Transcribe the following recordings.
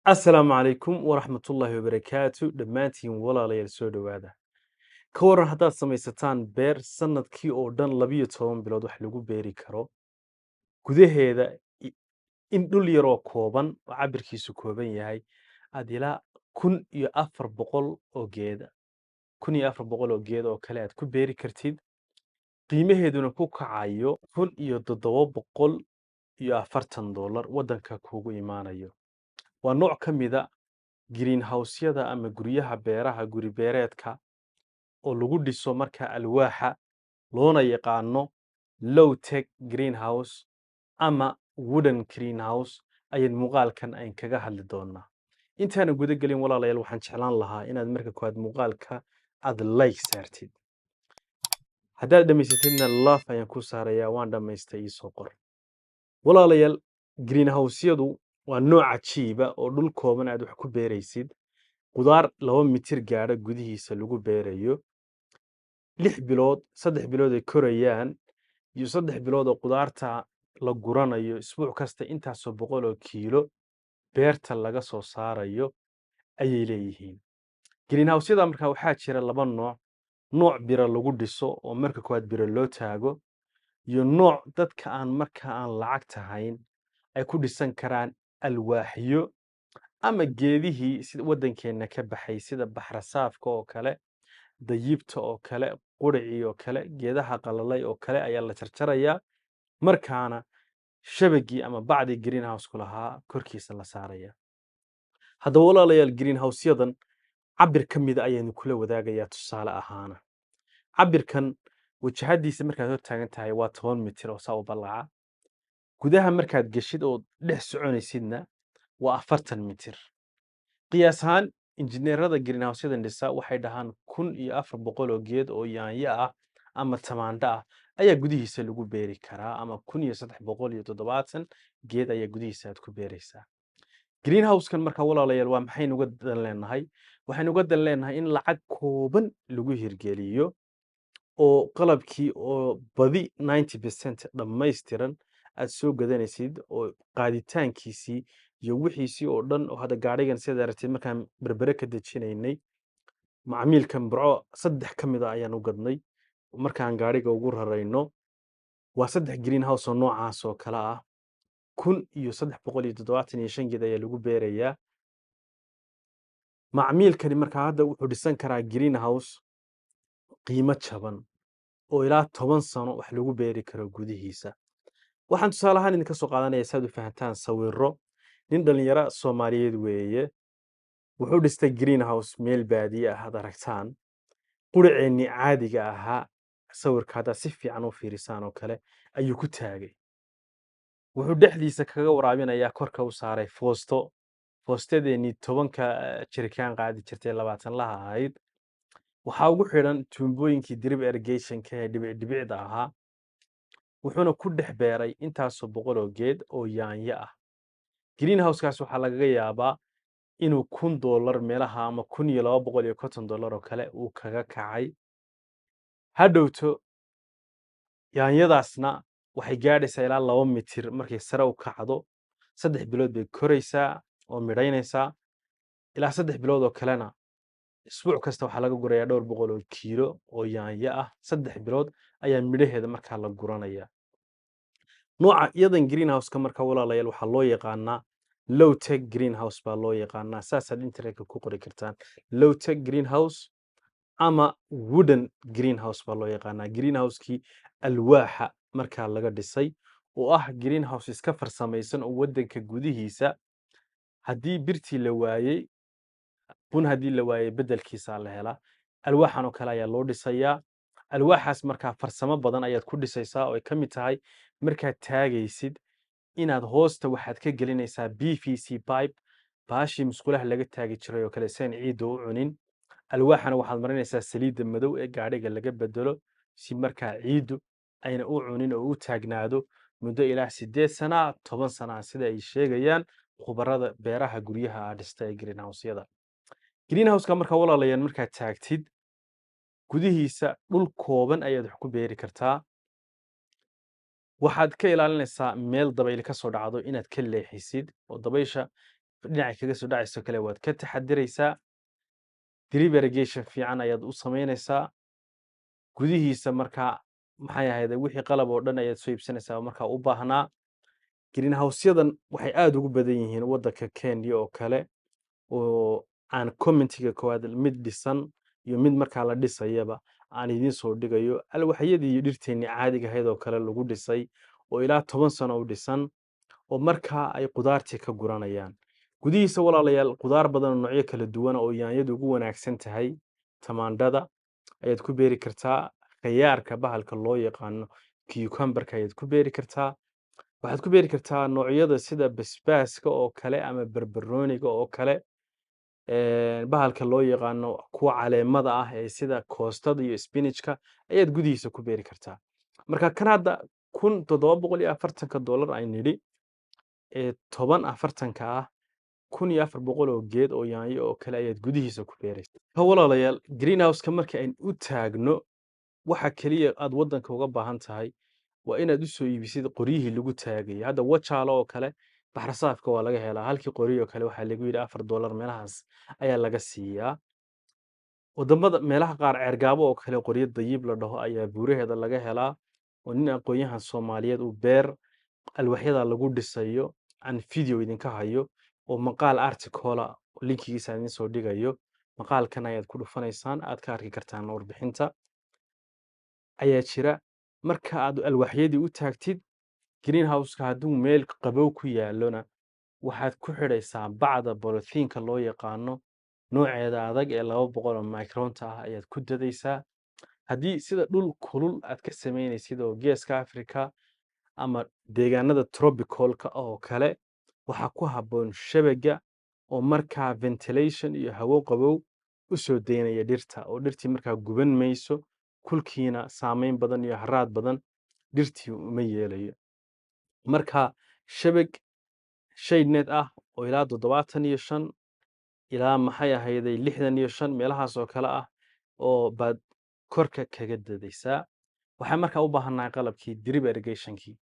Asalaamu calaykum waraxmatullaahi wabarakaatu. Dhammaantiin walaalayaal, soo dhowaada. Ka waran haddaad samaysataan beer sanadkii oo dhan 12 bilood wax lagu beeri karo gudaheeda, in dhul yaroo kooban oo cabirkiisu kooban yahay aad ilaa 1400 oo geeda, 1400 oo geed oo kale aad ku beeri kartid, qiimaheeduna ku kacayo $1740 waddanka kuugu imaanayo? Waa nooc ka mida greenhouse-yada ama guryaha beeraha, guri beereedka oo lagu dhiso marka alwaaxa, loona yaqaano low tech greenhouse ama wooden greenhouse, ayaan muuqaalkan ayn kaga hadli doonaa. Intaanan guda gelin, walaalayaal, waxaan jeclaan lahaa inaad marka koowaad muuqaalka aad like saartid. Haddaad dhammaysatidna, love ayaan ku saarayaa. "Waan dhammaystay" iisoo qor. Walaalayaal, greenhouse-yadu waa nooc cajiiba oo dhul kooban aad wax ku beeraysid, qudaar 2 mitir gaadha gudihiisa lagu beerayo, 6 bilood, 3 bilood ay korayaan iyo 3 bilood oo qudaarta la guranayo, isbuuc kasta intaasoo boqol oo kiilo beerta laga soo saarayo ayay leeyihiin greenhouse-yada. Marka waxaa jira laba nooc: nooc bira lagu dhiso oo marka koowaad bira loo taago, iyo nooc dadka aan marka aan lacagta hayn ay ku dhisan karaan alwaaxyo ama geedihii sida waddankeenna ka baxay, sida baxrasaafka oo kale, dayibta oo kale, quricii oo kale, geedaha qalalay oo kale ayaa la jarjarayaa, markaana shabagii ama bacdii greenhouse-ku lahaa korkiisa la saaraya. Haddaba walaalayaal, greenhouse-yadan cabir ka mida ayaanu kula wadaagayaa. Tusaale ahaana, cabirkan wajahadiisa markaad hor taagan tahay waa 10 mitir oo saa u ballaca. Gudaha markaad geshid oo dhex soconaysidna waa 40 mitir. Qiyaas ahaan, injineerada greenhouse-yadan dhisa waxay dhahaan 1400 oo geed oo yaanyo ah ama tamaandho ah ayaa gudihiisa lagu beeri karaa, ama 1370 geed ayaa gudihiisa aad ku beeraysaa greenhouse-kan. Marka walaalayaal, waa maxaynu uga dan leenahay? Waxaynu uga dan leenahay in lacag kooban lagu hirgeliyo oo qalabkii oo badi 90% dhammaystiran aad soo gadanaysid, oo qaaditaankiisii iyo wixiisii oo dhan, oo hadda gaadhigan sidaad aragtid markaan Berbere ka dejinaynay macmiilkan Burco, saddex ka mid a ayaan u gadnay. Markaan gaadhiga ugu rarayno, waa saddex greenhouse oo noocaas oo kale ah. 1375 geed ayaa lagu beerayaa. Macmiilkani markaa hadda wuxuu dhisan karaa greenhouse qiimo jaban oo ilaa 10 sano wax lagu beeri karo gudihiisa. Waxaan tusaale ahaan idinka soo qaadanaya, si aad u fahantaan, sawirro. Nin dhalinyaro Soomaaliyeed weeye, wuxuu dhistay greenhouse meel baadiye ah. Aad aragtaan quraceennii caadiga ahaa, sawirka haddaad si fiican u fiirisaan oo kale ayuu ku taagay. Wuxuu dhexdiisa kaga waraabinayaa, korka u saaray foosto, foostadeennii 10-ka jirikaan qaadi jirtay, 20 laha ahayd. Waxaa ugu xidhan tuumbooyinkii drip irrigation-ka ee dhibic dhibicda ahaa. Wuxuuna ku dhex beeray intaasoo boqol oo geed oo yaanyo ah. Greenhouse-kaas waxaa lagaga yaabaa inuu $1000 meelaha ama $1250 oo kale uu kaga kacay. Hadhowto yaanyadaasna waxay gaadhaysaa ilaa 2 mitir markay sare u kacdo. 3 bilood bay koraysaa oo midhaynaysaa. Ilaa 3 bilood oo kalena isbuuc kasta waxaa laga gurayaa dhowr boqol oo kiilo oo yaanyo ah. 3 bilood ayaa midhaheeda markaa la guranaya. Nooca iyadan greenhouse-ka marka, walaalayaal, waxaa loo yaqaanaa low tech greenhouse baa loo yaqaanaa. Saasaad internetka ku qori kartaan: low tech greenhouse ama wooden greenhouse baa loo yaqaanaa. Greenhouse-kii alwaaxa markaa laga dhisay oo ah greenhouse iska farsamaysan oo waddanka gudihiisa haddii birtii la waayey, bun haddii la waayey, beddelkiisaa la helaa. Alwaaxan oo kale ayaa loo dhisayaa. Alwaaxaas markaa farsamo badan ayaad ku dhisaysaa, oo ay ka mid tahay markaad taagaysid inaad hoosta waxaad ka gelinaysaa PVC pipe, baashii musqulaha laga taagi jiray oo kale, si aan ciidda u cunin. Alwaaxana waxaad marinaysaa saliidda madow ee gaadhiga laga bedelo, si markaa ciiddu ayna u cunin oo u taagnaado muddo ilaa 8 sana, 10 sana, sida ay sheegayaan khubarada beeraha guryaha ah dhista ee greenhouse-yada. Greenhouse-ka markaa, walaalayaal, markaad taagtid gudihiisa dhul kooban ayaad wax ku beeri kartaa. Waxaad ka ilaalinaysaa meel dabayl ka soo dhacdo inaad ka leexisid, oo dabaysha Dhinacay kaga soo dhacayso kale waad ka taxadiraysaa. Drip irrigation fiican ayaad u samaynaysaa gudihiisa. Markaa maxay ahayd, wixii qalab oo dhan ayaad soo iibsanaysaa oo markaa u baahnaa. Greenhouse-yadan waxay aad ugu badan yihiin waddanka Kenya oo kale, oo aan commentiga koowaad mid dhisan iyo mid markaa la dhisayaba aan idiin soo dhigayo. Alwaxyadii iyo dhirteennii caadiga ahayd oo kale lagu dhisay oo ilaa 10 sano u dhisan, oo markaa ay qudaartii ka guranayaan gudihiisa. Walaalayaal, qudaar badan oo noocyo kala duwan oo yaanyadu ugu wanaagsan tahay, tamaandhada ayaad ku beeri kartaa, khayaarka, bahalka loo yaqaano cucumberka ayaad ku beeri kartaa. Waxaad ku beeri kartaa noocyada sida basbaaska oo kale ama barbarooniga oo kale, bahalka loo yaqaano kuwa caleemada ah ee sida koostada iyo spinachka ayaad gudihiisa ku beeri kartaa. Marka kan hadda $1740 ay nidhi ee 10 afartanka ah, 1400 oo geed oo yaanyo oo kale ayaad gudihiisa ku beeraysa. Ka walaalayaal, greenhouse-ka marka aynu u taagno, waxa keliya aad waddanka uga baahan tahay waa inaad u soo iibisid qoryihii lagu taagayay. Hadda Wajaale oo kale baxrasaafka waa laga helaa. Halkii qoryi oo kale waxaa lagu yidhi $4 meelahaas ayaa laga siiyaa. Wadamada meelaha qaar, Ceergaabo oo kale, qoryo Dayib la dhaho ayaa buuraheeda laga helaa, oo nin aqoon-yahan Soomaaliyeed uu beer alwaxyada lagu dhisayo aan video idinka hayo, oo maqaal article linkigiisa aan idiin soo dhigayo. Maqaalkan ayaad ku dhufanaysaan, aad ka arki kartaan warbixinta ayaa jira. Marka aad alwaaxyadii u taagtid greenhouse-ka, hadduu meel qabow ku yaalona, waxaad ku xidhaysaa bacda polythene-ka loo yaqaano, nooceeda adag ee 200 oo micronta ah ayaad ku dadaysaa. Haddii sida dhul kulul aad ka samaynaysid oo Geeska Africa ama deegaanada tropicalka oo kale, waxaa ku habboon shabaga, oo markaa ventilation iyo hawo qabow u soo daynaya dhirta, oo dhirtii markaa guban mayso, kulkiina saameyn badan iyo haraad badan dhirtii uma yeelayo. Marka shabag shade net ah oo ilaa 75 ilaa maxay ahayday 65 meelahaas oo kale ah oo baad korka kaga dadaysaa. Waxaan markaa u baahannahay qalabkii drip irrigationkii,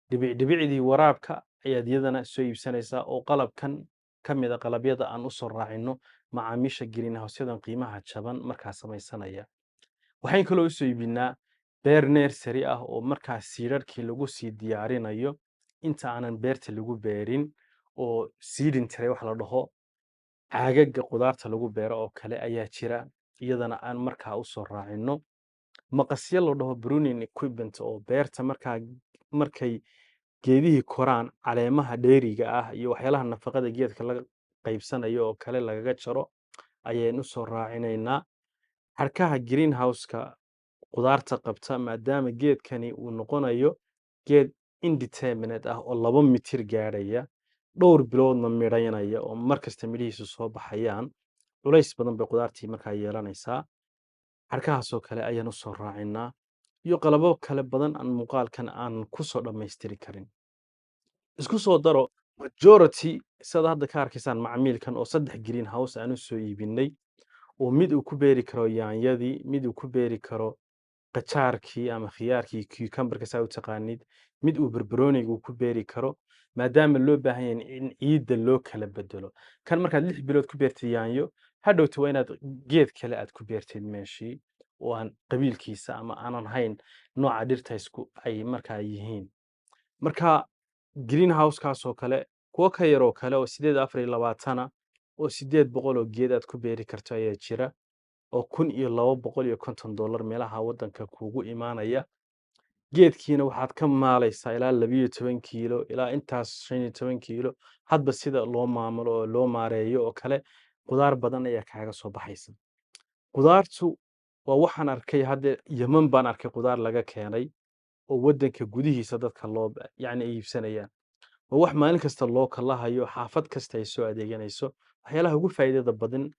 dhibic dhibicdii waraabka ayaad iyadana soo iibsanaysaa, oo qalabkan ka mid a qalabyada aan usoo raacino macaamiisha greenhouse-yadan qiimaha jaban markaa samaysanaya. Waxayn kaloo usoo iibinaa beer nursery ah, oo markaa seedadhkii lagu sii diyaarinayo inta aanan beerta lagu beerin, oo seeding tray wax la dhaho, caagaga qudaarta lagu beero oo kale ayaa jira, iyadana aan markaa usoo raacino. Maqasyo la dhaho pruning equipment, oo beerta markaa markay geedihii koraan caleemaha dheeriga ah iyo waxyaalaha nafaqada geedka laga qaybsanayo oo kale lagaga jaro ayaynu usoo raacinaynaa. Xadhkaha greenhouse-ka qudaarta qabta, maadaama geedkani uu noqonayo geed indeterminate ah oo 2 mitir gaadhaya, dhowr biloodna midhaynaya, oo mar kasta midhihiisu soo baxayaan, culays badan bay qudaartii markaa yeelanaysaa. Xadhkahaasoo kale ayaan usoo raacinaa, iyo qalabo kale badan aan muuqaalkan aan ku soo dhammaystiri karin. Isku soo daro majority, sidaad hadda ka arkaysaan macmiilkan oo saddex greenhouse aan u soo iibinay, oo mid uu ku beeri karo yaanyadii, mid uu ku beeri karo qajaarkii ama khiyaarkii, cucumberka saa u taqaanid, mid uu barbarooniga uu ku beeri karo, maadaama loo baahan yahay in ciidda loo kala bedelo. Kan markaad 6 bilood ku beertid yaanyo, hadhowta waa inaad geed kale aad ku beertid meeshii, oo aan qabiilkiisa ama aanan hayn nooca dhirta isku ay markaa yihiin. Marka greenhouse-kaas oo kale, kuwo ka yar oo kale oo 8 4 iyo 20 oo 800 oo geed aad ku beeri karto ayaa jira, oo $1250 meelaha waddanka kuugu imaanaya. Geedkiina waxaad ka maalaysaa ilaa 12 kiilo ilaa intaas 15 kiilo, hadba sida loo maamulo oo loo maareeyo oo kale. Qudaar badan ayaa kaaga soo baxaysa. Qudaartu waa waxaan arkay hadda Yemen baan arkay qudaar laga keenay oo waddanka gudihiisa dadka loo yacni ay iibsanayaan. Waa wax maalin kasta loo kalahayo, xaafad kasta ay soo adeeganayso. Waxyaalaha ugu faa'iidada badan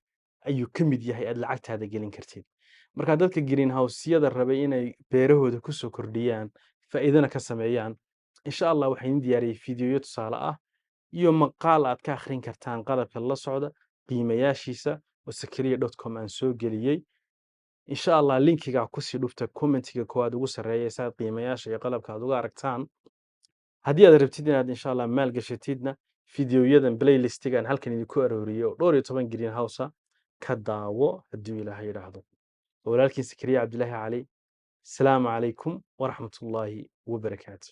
ayuu ka mid yahay aad lacagtaada gelin kartid. Marka dadka greenhouse-yada rabay inay beerahooda kusoo kordhiyaan, faa'iidana ka sameeyaan, insha Allah waxaan idin diyaariyey fiidiyoyo tusaale ah iyo maqaal aad ka akhrin kartaan qalabka la socda qiimayaashiisa, oo sakariya.com aan soo geliyey. Insha Allah linkigaa kusii dhufta commentiga koowaad ugu sarreeya si aad qiimayaasha iyo qalabka aad uga aragtaan. Haddii aad rabtid inaad insha Allah maal gashatidna. Fideoyadan playlistigan halkan idinku arooriyey oo dhowr iyo toban greenhouse ka daawo hadduu Ilaahay yidhaahdo. Walaalkiin Sakariya Cabdilaahi Cali. Asalaamu calaykum waraxmatullaahi wabarakaatu.